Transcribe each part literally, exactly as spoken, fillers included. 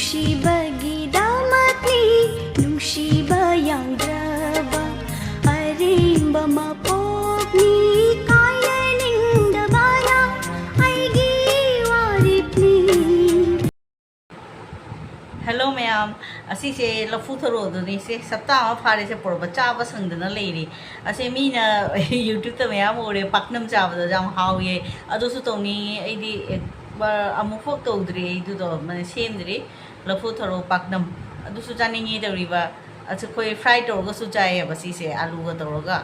ꯅꯨꯡꯁꯤꯕꯒꯤꯗꯃꯛꯅꯤ, ꯅꯨꯡꯁꯤꯕ ꯌꯥꯎꯗ꯭ꯔꯕ ꯑꯔꯦꯝꯕ ꯃꯄꯣꯛꯅꯤ, ꯀꯥꯏꯅꯅꯤꯡꯗꯕꯅ ꯑꯩꯒꯤ ꯋꯥꯔꯦꯞꯅꯤ꯫ Hello ꯃꯌꯥꯝ, ꯑꯁꯤꯁꯦ ꯂꯐꯨ ꯊꯔꯣꯗꯨꯅꯤ꯫ ꯁꯦ ꯍꯞꯇꯥ ꯑꯃ ꯐꯥꯔꯦ ꯁꯦ ꯄꯨꯔꯛꯄ, ꯆꯥꯕ ꯁꯪꯗꯅ ꯂꯩꯔꯤ꯫ ꯑꯁꯦ ꯃꯤꯅ YouTube-ꯇ ꯃꯌꯥꯝ ꯎꯔꯦ, ꯄꯥꯛꯅꯝ ꯆꯥꯕꯗ ꯌꯥꯝ ꯍꯥꯎꯋꯦ, ꯑꯗꯨꯁꯨ ꯇꯧꯅꯤꯡꯉꯤ꯫ ꯑꯩꯗꯤ ꯑꯦ, ꯕ-, ꯑꯃꯨꯛꯐꯥꯎ ꯇꯧꯗ꯭ꯔꯤ, ꯑꯩꯗꯨꯗꯣ ꯃ-, ꯁꯦꯝꯗ꯭ꯔꯤ꯫ ꯂꯐꯨ ꯊꯔꯣ ꯄꯥꯛꯅꯝ ꯑꯗꯨꯁꯨ ꯆꯥꯅꯤꯡꯉꯤ ꯇꯧꯔꯤꯕ꯫ ꯑꯁ, ꯑꯩꯈꯣꯏ fry ꯇꯧꯔꯒꯁꯨ ꯆꯥꯏꯌꯦꯕ ꯁꯤꯁꯦ, ꯑꯂꯨꯒ ꯇꯧꯔꯒ,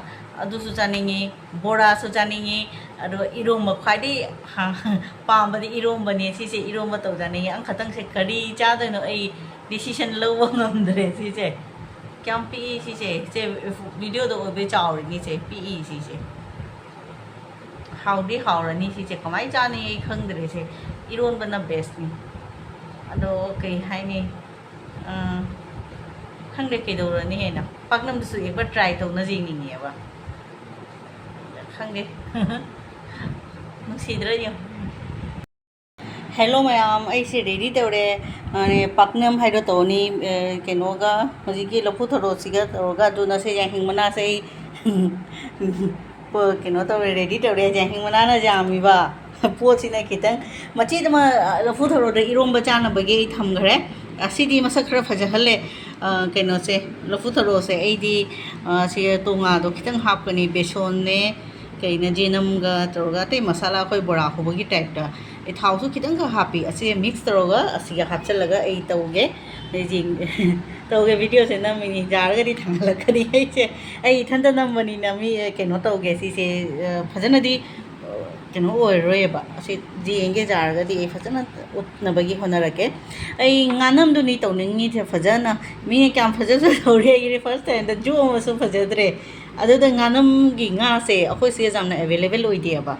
ꯑꯗꯨꯁꯨ ꯆꯥꯅꯤꯡꯉꯤ꯫ ꯕꯣꯔꯥꯁꯨ ꯆꯥꯅꯤꯡꯉꯤ꯫ ꯑꯗꯣ ꯏꯔꯣꯝꯕ ꯈ꯭ꯋꯥꯏꯗꯒꯤ ꯍꯥ-, ꯄꯥꯝꯕꯗꯤ ꯏꯔꯣꯝꯕꯅꯦ꯫ ꯁꯤꯁꯦ ꯏꯔꯣꯝꯕ ꯇꯧꯖꯥꯅꯤꯡꯉꯤ꯫ ꯑꯪꯈꯛꯇꯪꯁꯦ ꯀꯔꯤ ꯆꯥꯗꯣꯏꯅꯣ ꯑꯩ decision ꯂꯧꯕ ꯉꯝꯗ꯭ꯔꯦ꯫ ꯁꯤꯁꯦ ꯀꯌꯥꯝ ꯄꯤꯛꯏ ꯁꯤꯁꯦ? ꯁꯦ video-ꯗ ꯑꯣꯏꯕꯩ ꯆꯥꯎꯔꯤꯅꯤ꯫ ꯁꯦ ꯄꯤꯛꯏ ꯁꯤꯁꯦ꯫ ꯍꯥꯎꯗꯤ ꯍꯥꯎꯔꯅꯤ ꯁꯤꯁꯦ꯫ ꯀꯃꯥꯏꯅ ꯆꯥꯅꯤ ꯑꯩ ꯈꯪꯗ꯭ꯔꯦ꯫ ꯁꯦ ꯏꯔꯣꯟꯕꯅ best-ꯅꯤ꯫ ꯑꯗꯣ ꯀꯩ ꯍꯥꯏꯅꯤ? ꯑ, ꯈꯪꯗꯦ ꯀꯩꯗꯧꯔꯅꯤ ꯍꯥꯏꯅ꯫ ꯄꯥꯛꯅꯝꯗꯨꯁꯨ ꯑꯦꯛꯕꯥꯔ try ꯇꯧꯅ ꯌꯦꯡꯅꯤꯡꯉꯦꯕ꯫ ꯈꯪꯗꯦ꯫ ꯅꯨꯡꯁꯤꯗ꯭ꯔꯥ ꯌꯦꯡꯉꯨ꯫ Hello ꯃꯌꯥꯝ, ꯑꯩꯁꯦ ready ꯇꯧꯔꯦ꯫ ꯑ, ꯄꯥꯛꯅꯝ ꯍꯥꯏꯗꯣ ꯇꯧꯅꯤ, ꯑ, ꯀꯩꯅꯣꯒ, ꯍꯧꯖꯤꯛꯀꯤ ꯂꯐꯨ ꯊꯔꯣꯁꯤꯒ ꯇꯧꯔꯒ꯫ ꯑꯗꯨꯅ ꯁꯦ ꯌꯥꯏꯉꯪ ꯃꯅꯥꯁꯦ ꯑꯩ ꯄꯣ-, ꯀꯩꯅꯣ ꯇꯧꯔꯦ, ready ꯇꯧꯔꯦ꯫ ꯌꯥꯏꯉꯪ ꯃꯅꯥꯅ ꯌꯥꯝꯃꯤꯕ ꯄꯣꯠꯁꯤꯅ ꯈꯤꯇꯪ, ꯃꯆꯦꯠ ꯑꯃ, ꯑ, ꯂꯐꯨ ꯊꯔꯣꯗ ꯏꯔꯣꯝꯕ ꯆꯥꯅꯕꯒꯤ ꯑꯩ ꯊꯝꯈ꯭ꯔꯦ꯫ ꯑꯁꯤꯗꯤ ꯃꯁꯛ ꯈꯔ ꯐꯖꯍꯜꯂꯦ꯫ ꯑ, ꯀꯩꯅꯣꯁꯦ, ꯂꯐꯨ ꯊꯔꯣꯁꯦ ꯑꯩꯗꯤ, ꯑ, ꯁꯤ ꯇꯣꯉꯥꯗꯣ ꯈꯤꯇꯪ ꯍꯥꯞꯀꯅꯤ, ꯕꯦꯁꯣꯟꯅꯦ, ꯀꯩꯅ, ꯖꯦꯅꯝꯒ ꯇꯧꯔꯒ, ꯑꯇꯩ ꯃꯁꯥꯂꯥ ꯑꯩꯈꯣꯏ ꯕꯣꯔꯥ ꯍꯧꯕꯒꯤ type-ꯇ꯫ ꯑꯩ ꯊꯥꯎꯁꯨ ꯈꯤꯇꯪꯈꯛ ꯍꯥꯞꯄꯤ꯫ ꯑꯁꯤ mix ꯇꯧꯔꯒ ꯑꯁꯤꯒ ꯍꯥꯞꯆꯤꯜꯂꯒ ꯑꯩ ꯇꯧꯒꯦ꯫ ꯑꯩ ꯌꯦꯡ-, ꯇꯧꯒꯦ, video-ꯁꯦ ꯅꯝꯃꯤꯅꯤ, ꯌꯥꯔꯒꯗꯤ ꯊꯥꯡꯒꯠꯂꯛꯀꯅꯤ꯫ ꯑꯩꯁꯦ, ꯑꯩ ꯏꯊꯟꯇ ꯅꯝꯕꯅꯤꯅ ꯃꯤ, ꯑ, ꯀꯩꯅꯣ ꯇꯧꯒꯦ, ꯁꯤꯁꯦ, ꯑ, ꯐꯖꯅꯗꯤ, ꯑ, ꯀꯩꯅꯣ ꯑꯣꯏꯔꯔꯣꯏꯌꯦꯕ꯫ ꯑꯁꯤ ꯌꯦꯡꯒꯦ ꯌꯥꯔꯒꯗꯤ ꯑꯩ ꯐꯖꯅ ꯎꯠꯅꯕꯒꯤ ꯍꯣꯠꯅꯔꯛꯀꯦ꯫ ꯑꯩ ꯉꯥꯅꯝꯗꯨꯅꯤ ꯇꯧꯅꯤꯡꯉꯤꯁꯦ ꯐꯖꯅ꯫ ꯃꯤꯅ ꯀꯌꯥꯝ ꯐꯖ ꯐꯖ ꯇꯧꯔꯦ, ꯑꯩꯒꯤꯗꯤ first time-ꯗ ꯖꯣꯝ ꯑꯃꯁꯨ ꯐꯖꯗ꯭ꯔꯦ꯫ ꯑꯗꯨꯗ ꯉꯥꯅꯝꯒꯤ ꯉꯥꯁꯦ ꯑꯩꯈꯣꯏ ꯁꯤꯗ ꯌꯥꯝꯅ available ꯑꯣꯏꯗꯦꯕ꯫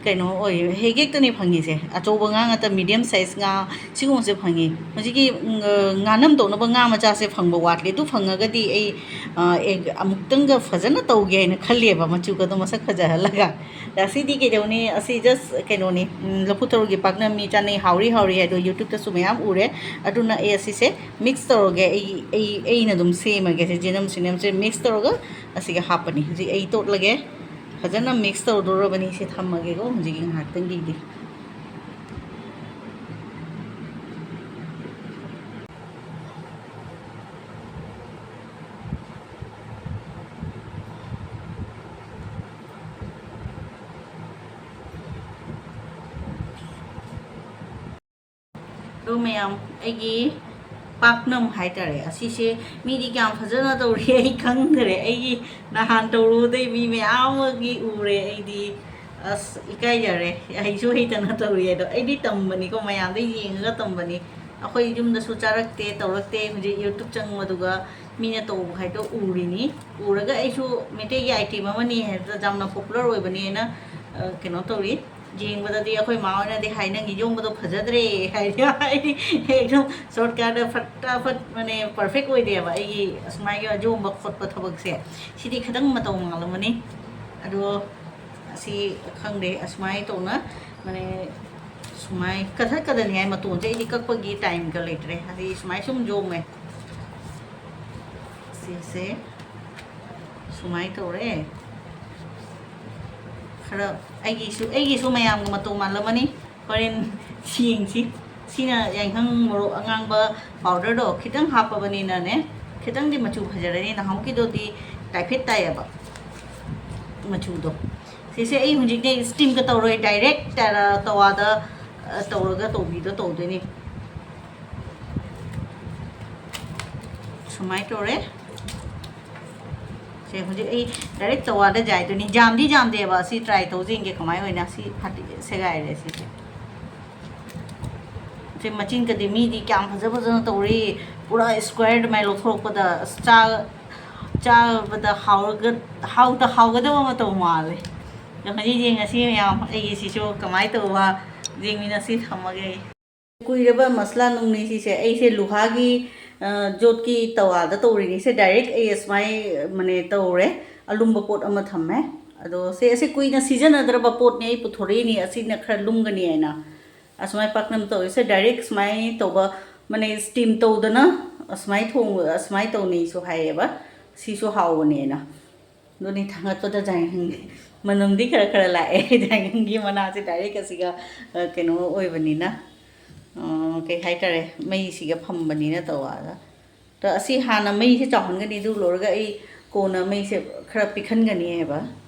ꯀꯩꯅꯣ ꯑꯣꯏꯌꯦ, ꯍꯦꯛ ꯍꯦꯛꯇꯅꯦ ꯐꯪꯉꯤꯁꯦ꯫ ꯑꯆꯧꯕ ꯉꯥ ꯉꯥꯛꯇ, medium size ꯉꯥ ꯁꯤꯒꯨꯝꯕꯁꯦ ꯐꯪꯉꯤ꯫ ꯍꯧꯖꯤꯛꯀꯤ, ꯎꯝ, ꯑ, ꯉꯥꯅꯝ ꯇꯧꯅꯕ ꯉꯥ ꯃꯆꯥꯁꯦ ꯐꯪꯕ ꯋꯥꯠꯂꯤ꯫ ꯑꯗꯨ ꯐꯪꯉꯒꯗꯤ ꯑꯩ, ꯑ, ꯑꯦ, ꯑꯃꯨꯛꯇꯪꯒ ꯐꯖꯅ ꯇꯧꯒꯦ ꯍꯥꯏꯅ ꯈꯜꯂꯤꯑꯕ, ꯃꯆꯨꯒꯗꯣ ꯃꯁꯛ ꯐꯖꯍꯜꯂꯒ꯫ ꯑꯁꯤꯗꯤ ꯀꯩꯗꯧꯅꯤ, ꯑꯁꯤ just ꯀꯩꯅꯣꯅꯤ, ꯎꯝ, ꯂꯐꯨ ꯊꯔꯣꯒꯤ ꯄꯥꯛꯅꯝ ꯃꯤ ꯆꯥꯅꯩ, ꯍꯥꯎꯔꯤ ꯍꯥꯎꯔꯤ ꯍꯥꯏꯗꯣ YouTube-ꯇꯁꯨ ꯃꯌꯥꯝ ꯎꯔꯦ꯫ ꯑꯗꯨꯅ ꯑꯩ ꯑꯁꯤꯁꯦ mix ꯇꯧꯔꯒꯦ, ꯑꯩ, ꯑꯩ, ꯑꯩꯅ ꯑꯗꯨꯝ ꯁꯦꯝꯃꯒꯦ꯫ ꯁꯤ ꯖꯦꯅꯝ ꯁꯤꯅꯝꯁꯦ mix ꯇꯧꯔꯒ ꯑꯁꯤꯒ ꯍꯥꯞꯄꯅꯤ꯫ ꯍꯧꯖꯤꯛ ꯑꯩ ꯇꯣꯠꯂꯒꯦ꯫ ꯐꯖꯅ mix ꯇꯧꯗꯣꯔꯕꯅꯤ꯫ ꯁꯤ ꯊꯝꯃꯒꯦꯀꯣ ꯍꯧꯖꯤꯛꯀꯤ ꯉꯥꯏꯍꯥꯛꯇꯪꯒꯤꯗꯤ꯫ ꯑꯗꯣ ꯃꯌꯥꯝ, ꯑꯩꯒꯤ ꯄꯥꯛꯅꯝ ꯍꯥꯏꯇꯥꯔꯦ, ꯑꯁꯤꯁꯦ ꯃꯤꯗꯤ ꯀꯌꯥꯝ ꯐꯖꯅ ꯇꯧꯔꯤ ꯑꯩ ꯈꯪꯗ꯭ꯔꯦ꯫ ꯑꯩꯒꯤ ꯅꯍꯥꯟ ꯇꯧꯔꯨꯕꯗꯩ ꯃꯤ ꯃꯌꯥꯝ ꯑꯃꯒꯤ ꯎꯔꯦ꯫ ꯑꯩꯗꯤ ꯑꯁ, ꯏꯀꯥꯏꯖꯔꯦ, ꯍꯩꯁꯨ ꯍꯩꯇꯅ ꯇꯧꯔꯤ ꯑꯗꯣ꯫ ꯑꯩꯗꯤ ꯇꯝꯕꯅꯤꯀꯣ, ꯃꯌꯥꯝꯗ ꯌꯦꯡꯉꯒ ꯇꯝꯕꯅꯤ꯫ ꯑꯩꯈꯣꯏ ꯌꯨꯝꯗꯁꯨ ꯆꯥꯔꯛꯇꯦ, ꯇꯧꯔꯛꯇꯦ꯫ ꯍꯧꯖꯤꯛ YouTube ꯆꯪꯕꯗꯨꯒ ꯃꯤꯅ ꯇꯧꯕ ꯍꯥꯏꯗꯣ ꯎꯔꯤꯅꯤ꯫ ꯎꯔꯒ ꯑꯩꯁꯨ ꯃꯩꯇꯩꯒꯤ item ꯑꯃꯅꯤ ꯍꯥꯏꯕꯗ ꯌꯥꯝꯅ popular ꯑꯣꯏꯕꯅꯦꯅ, ꯑ, ꯀꯩꯅꯣ ꯇꯧꯔꯤ꯫ ꯌꯦꯡꯕꯗꯗꯤ ꯑꯩꯈꯣꯏ ꯃꯥ ꯍꯣꯏꯅꯗꯤ ꯍꯥꯏ, "ꯅꯪꯒꯤ ꯌꯣꯝꯕꯗꯣ ꯐꯖꯗ꯭ꯔꯦ" ꯍꯥꯏꯗꯤ, ꯍꯥꯏꯗꯤ ꯑꯦꯛꯗꯝ shortcut ꯐꯠ ꯐꯠ, ꯃꯥꯅꯦ, perfect ꯑꯣꯏꯗꯦꯕ ꯑꯩꯒꯤ ꯑꯁꯨꯃꯥꯏꯒꯤ ꯌꯣꯝꯕ ꯈꯣꯠꯄ ꯊꯕꯛꯁꯦ꯫ ꯁꯤꯗꯤ ꯈꯤꯇꯪ ꯃꯇꯧ ꯃꯥꯜꯂꯝꯃꯅꯤ꯫ ꯑꯗꯣ ꯑꯁꯤ ꯈꯪꯗꯦ, ꯑꯁꯨꯃꯥꯏꯅ ꯇꯧꯅ, ꯃꯥꯅꯦ, ꯁꯨꯃꯥꯏ ꯀꯊꯠꯀꯗꯅꯤ ꯍꯥꯏ ꯃꯇꯣꯟꯁꯦ꯫ ꯑꯩꯗꯤ ꯀꯛꯄꯒꯤ timeꯒ ꯂꯩꯇ꯭ꯔꯦ, ꯍꯥꯏꯗꯤ ꯁꯨꯃꯥꯏ ꯁꯨꯝ ꯌꯣꯝꯃꯦ꯫ ꯁꯤꯁꯦ ꯁꯨꯃꯥꯏꯅ ꯇꯧꯔꯦ꯫ ꯈꯔ ꯑꯩꯒꯤꯁꯨ, ꯑꯩꯒꯤꯁꯨ ꯃꯌꯥꯝꯒ ꯃꯇꯧ ꯃꯥꯜꯂꯝꯃꯅꯤ꯫ ꯍꯣꯔꯦꯟ ꯌꯦꯡꯁꯤ꯫ ꯁꯤꯅ ꯌꯥꯏꯉꯪ ꯃꯣꯔꯣꯛ ꯑꯉꯥꯡꯕ powderꯗꯣ ꯈꯤꯇꯪ ꯍꯥꯞꯄꯕꯅꯤꯅꯅꯦ, ꯈꯤꯇꯪꯗꯤ ꯃꯆꯨ ꯐꯖꯔꯅꯤ꯫ ꯅꯍꯥꯟꯃꯨꯛꯀꯤꯗꯨꯗꯤ ꯇꯥꯏꯐꯦꯠ ꯇꯥꯏꯌꯦꯕ ꯃꯆꯨꯗꯣ꯫ ꯁꯤꯁꯦ ꯑꯩ ꯍꯧꯖꯤꯛꯇꯤ steamꯒ ꯇꯧꯔꯣꯏ, direct ꯇ-, ꯇꯋꯥꯗ, ꯑ, ꯇꯧꯔꯒ ꯇꯧꯕꯤꯗꯣ ꯇꯧꯗꯣꯏꯅꯤ꯫ ꯁꯨꯃꯥꯏꯅ ꯇꯧꯔꯦ꯫ ꯁꯦ ꯍꯧꯖꯤꯛ ꯑꯩ direct ꯇꯋꯥꯗ ꯌꯥꯏꯗꯣꯏꯅꯤ꯫ ꯌꯥꯝꯗꯤ ꯌꯥꯝꯗꯦꯕ, ꯑꯁꯤ try ꯇꯧꯖꯦ ꯌꯦꯡꯒꯦ ꯀꯃꯥꯏꯅ ꯑꯣꯏꯅ꯫ ꯁꯤ ꯐꯥꯇꯤ ꯁꯦꯒꯥꯏꯔꯦ ꯁꯤꯁꯦ꯫ ꯁꯤ ꯃꯆꯤꯟꯒꯗꯤ ꯃꯤꯗꯤ ꯀꯌꯥꯝ ꯐꯖ ꯐꯖꯅ ꯇꯧꯔꯤ, ꯄꯨꯔꯥ square ꯑꯗꯨꯃꯥꯏꯅ ꯂꯧꯊꯣꯔꯛꯄꯗ꯫ ꯑꯁ, ꯆꯥ-, ꯆꯥꯕꯗ ꯍꯥꯎꯔꯒ-, ꯍꯥꯎꯗ ꯍꯥꯎꯒꯗꯕ ꯃꯇꯧ ꯃꯥꯜꯂꯦ꯫ ꯀꯃꯥꯏꯅ ꯌꯦꯡꯉꯁꯤ ꯃꯌꯥꯝ, ꯑꯩꯒꯤꯁꯤꯁꯨ ꯀꯃꯥꯏꯅ ꯇꯧꯕ ꯌꯦꯡꯃꯤꯟꯅꯁꯤ꯫ ꯊꯝꯃꯒꯦ ꯑꯩ꯫ ꯀꯨꯏꯔꯕ ꯃꯁꯂꯥ ꯅꯨꯡꯅꯤ ꯁꯤꯁꯦ ꯑꯩꯁꯦ ꯂꯨꯍꯥꯒꯤ, ꯑ, ꯖꯣꯠꯀꯤ ꯇꯋꯥꯗ ꯇꯧꯔꯤꯅꯤ꯫ ꯁꯦ direct ꯑꯩ ꯑꯁꯨꯃꯥꯏ, ꯃꯅꯦ, ꯇꯧꯔꯦ꯫ ꯑꯂꯨꯝꯕ ꯄꯣꯠ ꯑꯃ ꯊꯝꯃꯦ꯫ ꯑꯗꯣ ꯁꯦ, ꯑꯁꯤ ꯀꯨꯏꯅ ꯁꯤꯖꯤꯟꯅꯗ꯭ꯔꯕ ꯄꯣꯠꯅꯤ, ꯑꯩ ꯄꯨꯊꯣꯔꯛꯏꯅꯤ, ꯑꯁꯤꯅ ꯈꯔ ꯂꯨꯝꯒꯅꯤ ꯍꯥꯏꯅ꯫ ꯑꯁꯨꯃꯥꯏ ꯄꯥꯛꯅꯝ ꯇꯧꯋꯦ꯫ ꯁꯦ direct ꯁꯨꯃꯥꯏ ꯇꯧꯕ, ꯃꯅꯦ, steam ꯇꯧꯗꯅ ꯑꯁꯨꯃꯥꯏ ꯊꯣꯡ-, ꯑꯁꯨꯃꯥꯏ ꯇꯧꯅꯩꯁꯨ ꯍꯥꯏꯌꯦꯕ꯫ ꯁꯤꯁꯨ ꯍꯥꯎꯕꯅꯦꯅ꯫ ꯑꯗꯨꯅꯤ ꯊꯥꯡꯒꯠꯄꯗ ꯖꯥꯏ ꯈꯪꯗꯦ꯫ ꯃꯅꯝꯗꯤ ꯈꯔ ꯈꯔ ꯂꯥꯛꯑꯦ꯫ ꯖꯥꯏꯒꯪꯒꯤ ꯃꯅꯥꯁꯦ direct ꯑꯁꯤꯒ, ꯑ, ꯀꯩꯅꯣ ꯑꯣꯏꯕꯅꯤꯅ, ꯑ, ꯀꯩ ꯍꯥꯏꯇꯥꯔꯦ, ꯃꯩꯁꯤꯒ ꯐꯝꯕꯅꯤꯅ ꯇꯧꯔꯒ꯫ ꯑꯗꯣ ꯑꯁꯤ ꯍꯥꯟꯅ ꯃꯩꯁꯦ ꯆꯥꯎꯍꯟꯒꯅꯤ, ꯑꯗꯨ ꯂꯣꯏꯔꯒ ꯑꯩ ꯀꯣꯟꯅ ꯃꯩꯁꯦ ꯈꯔ ꯄꯤꯛꯍꯟꯒꯅꯤ ꯍꯥꯏꯕ꯫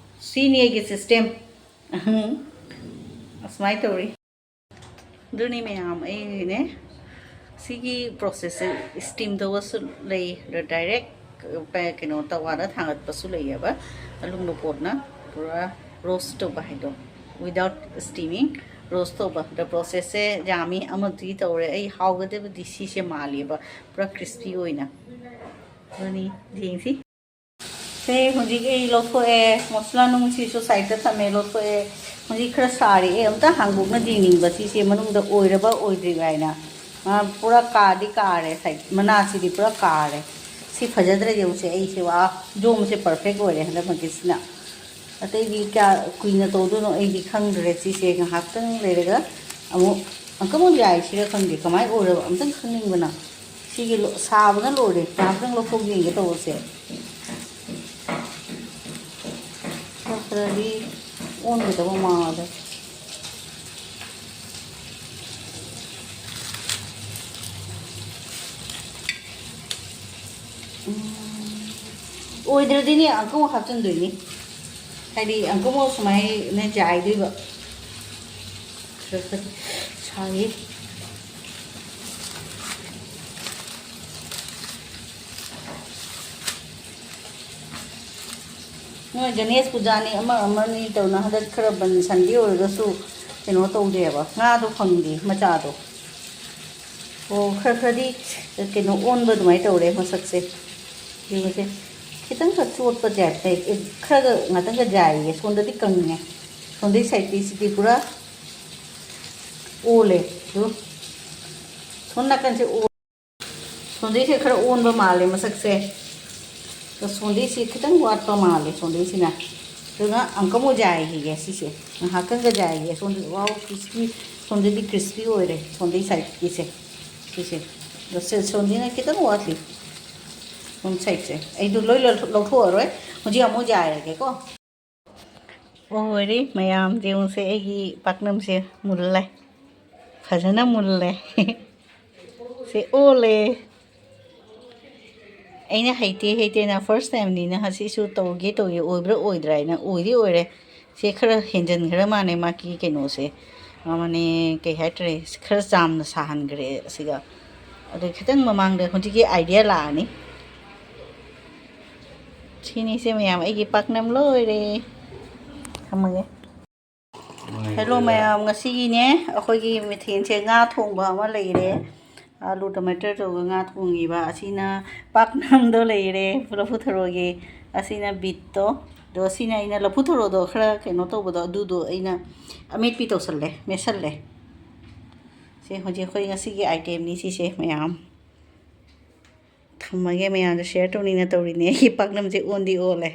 ꯁꯤꯅꯤ ꯑꯩꯒꯤ system꯫ ꯑꯁꯨꯃꯥꯏꯅ ꯇꯧꯔꯤ꯫ ꯑꯗꯨꯅꯤ ꯃꯌꯥꯝ, ꯑꯩꯅꯦ ꯁꯤꯒꯤ process ꯁꯦ steam ꯇꯧꯕꯁꯨ ꯂꯩ, ꯑꯗ direct, ꯑ, ꯀꯩꯅꯣ, ꯇꯋꯥꯗ ꯊꯥꯡꯒꯠꯄꯁꯨ ꯂꯩꯌꯦꯕ꯫ ꯑꯂꯨꯝꯕ ꯄꯣꯠꯅ ꯄꯨꯔꯥ roast ꯇꯧꯕ ꯍꯥꯏꯗꯣ, without steaming roast ꯇꯧꯕ꯫ ꯑꯗ process ꯁꯦ ꯌꯥꯝꯃꯤ, ꯑꯃꯗꯤ ꯇꯧꯔꯦ꯫ ꯑꯩ ꯍꯥꯎꯒꯗꯕꯗꯤ ꯁꯤꯁꯦ ꯃꯥꯜꯂꯦꯕ, ꯄꯨꯔꯥ crispy ꯑꯣꯏꯅ꯫ ꯑꯗꯨꯅꯤ, ꯌꯦꯡꯁꯤ꯫ ꯁꯦ, ꯍꯧꯖꯤꯛ ꯑꯩ ꯂꯧꯊꯣꯛꯑꯦ, ꯃꯁꯂꯥ ꯅꯨꯡꯁꯤꯁꯨ side ꯇ ꯊꯝꯃꯦ, ꯂꯧꯊꯣꯛꯑꯦ꯫ ꯍꯧꯖꯤꯛ ꯈꯔ ꯁꯥꯔꯤ, ꯑꯩ ꯑꯝꯇ ꯍꯥꯡꯗꯣꯛꯅ ꯌꯦꯡꯅꯤꯡꯕ, ꯁꯤꯁꯦ ꯃꯅꯨꯡꯗ ꯑꯣꯏꯔꯕ ꯑꯣꯏꯗ꯭ꯔꯤꯕ ꯍꯥꯏꯅ꯫ ꯃꯥ ꯄꯨꯔꯥ ꯀꯥꯗꯤ ꯀꯥꯔꯦ, side ꯃꯅꯥꯁꯤꯗꯤ ꯄꯨꯔꯥ ꯀꯥꯔꯦ꯫ ꯁꯤ ꯐꯖꯗ꯭ꯔꯦ, ꯌꯦꯡꯉꯨꯁꯦ, ꯑꯩꯁꯦ, ꯋꯥ, ꯌꯣꯝꯕꯁꯦ perfect ꯑꯣꯏꯔꯦ ꯍꯟꯗꯛ ꯃꯛꯀꯤꯁꯤꯅ꯫ ꯑꯇꯩꯗꯤ ꯀꯌꯥ ꯀꯨꯏꯅ ꯇꯧꯗꯣꯏꯅꯣ ꯑꯩꯗꯤ ꯈꯪꯗ꯭ꯔꯦ꯫ ꯁꯤꯁꯦ ꯉꯥꯏꯍꯥꯛꯇꯪ ꯂꯩꯔꯒ ꯑꯃꯨꯛ, ꯑꯃꯨꯛ ꯌꯥꯏꯁꯤꯔ ꯈꯪꯗꯦ, ꯀꯃꯥꯏꯅ ꯑꯣꯏꯔꯕ ꯑꯝꯇꯪ ꯈꯪꯅꯤꯡꯕꯅ꯫ ꯁꯤꯒꯤ ꯂꯣ-, ꯁꯥꯕꯅ ꯂꯣꯏꯔꯦ꯫ ꯉꯥꯏꯍꯥꯛꯇꯪ ꯂꯧꯊꯣꯛ ꯌꯦꯡꯒꯦ ꯇꯧꯕꯁꯦ꯫ ꯈꯔ ꯈꯔꯗꯤ ꯑꯣꯟꯒꯗꯕ ꯃꯥꯜꯂꯦ꯫ ꯎꯝ, ꯑꯣꯏꯗ꯭ꯔꯗꯤꯅꯦ, ꯑꯃꯨꯛꯀ ꯑꯃꯨꯛ ꯍꯥꯞꯆꯤꯟꯗꯣꯏꯅꯤ꯫ ꯍꯥꯏꯗꯤ, ꯑꯃꯨꯛꯀ ꯑꯃꯨꯛ ꯁꯨꯃꯥꯏꯅ ꯌꯥꯏꯗꯣꯏꯕ꯫ ꯈꯔ ꯈꯔ ꯁꯥꯏꯌꯦ꯫ ꯅꯣꯏ ꯒꯅꯦꯁ ꯄꯨꯖꯥꯅꯤ, ꯑꯃ ꯑꯃꯅꯤ ꯇꯧꯅ ꯍꯟꯗꯛ ꯈꯔ ꯕꯟ ꯁꯟꯗꯦ ꯑꯣꯏꯔꯒꯁꯨ ꯀꯩꯅꯣ ꯇꯧꯗꯦꯕ, ꯉꯥꯗꯣ ꯐꯪꯗꯦ ꯃꯆꯥꯗꯣ꯫ ꯑꯣ, ꯈꯔ ꯈꯔꯗꯤ ꯀꯩꯅꯣ ꯑꯣꯟꯕ ꯑꯗꯨꯃꯥꯏꯅ ꯇꯧꯔꯦ ꯃꯁꯛꯁꯦ꯫ ꯌꯦꯡꯉꯁꯦ꯫ ꯈꯤꯇꯪꯈꯛ ꯆꯣꯠꯄ ꯖꯥꯠꯇ, ꯑꯦ, ꯈꯔꯒ ꯉꯥꯛꯇꯪꯒ ꯌꯥꯏꯌꯦ꯫ ꯁꯣꯝꯗꯗꯤ ꯀꯪꯉꯦ꯫ ꯁꯣꯝꯗꯩ ꯁꯥꯏꯠꯇꯩꯁꯤꯗꯤ ꯄꯨꯔꯥ ꯑꯣꯜꯂꯦ꯫ ꯑꯗꯨ ꯁꯣꯝ ꯅꯥꯀꯟꯁꯦ ꯑꯣ-, ꯁꯣꯝꯗꯩꯁꯦ ꯈꯔ ꯑꯣꯟꯕ ꯃꯥꯜꯂꯦ ꯃꯁꯛꯁꯦ꯫ ꯑꯗꯣ ꯁꯣꯝꯗꯩꯁꯦ ꯈꯤꯇꯪ ꯋꯥꯠꯄ ꯃꯥꯜꯂꯦ ꯁꯣꯝꯗꯩꯁꯤꯅ꯫ ꯑꯗꯨꯅ ꯑꯃꯨꯛꯀ ꯑꯃꯨꯛ ꯌꯥꯏꯈꯤꯒꯦ ꯁꯤꯁꯦ꯫ ꯉꯥꯏꯍꯥꯛꯇꯪꯒ ꯌꯥꯏꯈꯤꯒꯦ꯫ ꯁꯣꯝꯗ, ꯋꯥꯎ, ꯀ꯭ꯔꯤꯁꯄꯤ꯫ ꯁꯣꯝꯗꯗꯤ ꯀ꯭ꯔꯤꯁꯄꯤ ꯑꯣꯏꯔꯦ ꯁꯣꯝꯗꯩ ꯁꯥꯏꯠꯀꯤꯁꯦ꯫ ꯁꯤꯁꯦ꯫ ꯑꯗꯣ ꯁꯤ-, ꯁꯣꯝꯁꯤꯅ ꯈꯤꯇꯪ ꯋꯥꯠꯂꯤ꯫ ꯁꯣꯝ ꯁꯥꯏꯠꯁꯦ꯫ ꯑꯩꯗꯣ ꯂꯣꯏ ꯂꯧꯊꯣꯛ-, ꯂꯧꯊꯣꯛꯑꯔꯣꯏ꯫ ꯍꯧꯖꯤꯛ ꯑꯃꯨꯛ ꯌꯥꯏꯔꯒꯦꯀꯣ꯫ ꯑꯣ, ꯂꯣꯏꯔꯦ ꯃꯌꯥꯝ, ꯌꯦꯡꯉꯨꯁꯦ, ꯑꯩꯒꯤ ꯄꯥꯛꯅꯝꯁꯦ ꯃꯨꯜꯂꯦ꯫ ꯐꯖꯅ ꯃꯨꯜꯂꯦ꯫ ꯁꯦ ꯑꯣꯜꯂꯦ꯫ ꯑꯩꯅ ꯍꯩꯇꯦ, ꯍꯩꯇꯦꯅ first timeꯅꯤꯅ ꯁꯤꯁꯨ ꯇꯧꯒꯦ ꯇꯧꯒꯦ, ꯑꯣꯏꯕ꯭ꯔꯥ ꯑꯣꯏꯗ꯭ꯔꯥ ꯍꯥꯏꯅ, ꯑꯣꯏꯗꯤ ꯑꯣꯏꯔꯦ꯫ ꯁꯦ ꯈꯔ ꯍꯦꯟꯖꯟꯈ꯭ꯔ ꯃꯥꯜꯂꯦ ꯃꯥꯒꯤ ꯀꯩꯅꯣꯁꯦ꯫ ꯃꯥꯅꯦ, ꯀꯩ ꯍꯥꯏꯇꯥꯔꯦ, ꯈꯔ ꯆꯥꯝꯅ ꯁꯥꯍꯟꯈ꯭ꯔꯦ ꯑꯁꯤꯒ꯫ ꯑꯗꯨ ꯈꯤꯇꯪ ꯃꯃꯥꯡꯗ ꯍꯧꯖꯤꯛꯀꯤ idea ꯂꯥꯛꯑꯅꯤ꯫ ꯁꯤꯅꯤꯁꯦ ꯃꯌꯥꯝ, ꯑꯩꯒꯤ ꯄꯥꯛꯅꯝ ꯂꯣꯏꯔꯦ꯫ ꯊꯝꯃꯒꯦ꯫ Hello ꯃꯌꯥꯝ, ꯉꯁꯤꯒꯤꯅꯦ ꯑꯩꯈꯣꯏꯒꯤ ꯃꯊꯦꯜꯁꯦ ꯉꯥ ꯊꯣꯡꯕ ꯑꯃ ꯂꯩꯔꯦ, ꯑꯥꯂꯨ ꯇꯃꯥꯇꯔ ꯇꯧꯔꯒ ꯉꯥ ꯊꯣꯡꯉꯤꯕ, ꯑꯁꯤꯅ ꯄꯥꯛꯅꯝꯗꯣ ꯂꯩꯔꯦ, ꯂꯐꯨ ꯊꯔꯣꯒꯤ, ꯑꯁꯤꯅ ꯕꯤꯠꯇꯣ, ꯑꯗꯣ ꯑꯁꯤꯅ ꯑꯩꯅ ꯂꯐꯨ ꯊꯔꯣꯗꯣ ꯈꯔ ꯀꯩꯅꯣ ꯇꯧꯕꯗꯣ, ꯑꯗꯨꯗꯣ ꯑꯩꯅ ꯑꯃꯦꯠꯄꯤ ꯇꯧꯁꯜꯂꯦ, ꯃꯦꯠꯁꯜꯂꯦ꯫ ꯁꯦ ꯍꯧꯖꯤꯛ ꯑꯩꯈꯣꯏ ꯉꯁꯤꯒꯤ itemꯅꯤ ꯁꯤꯁꯦ ꯃꯌꯥꯝ꯫ ꯊꯝꯃꯒꯦ, ꯃꯌꯥꯝꯗ share ꯇꯧꯅꯤꯡꯅ ꯇꯧꯔꯤꯅꯦ ꯑꯩꯒꯤ ꯄꯥꯛꯅꯝꯁꯦ ꯑꯣꯟꯗꯤ ꯑꯣꯜꯂꯦ꯫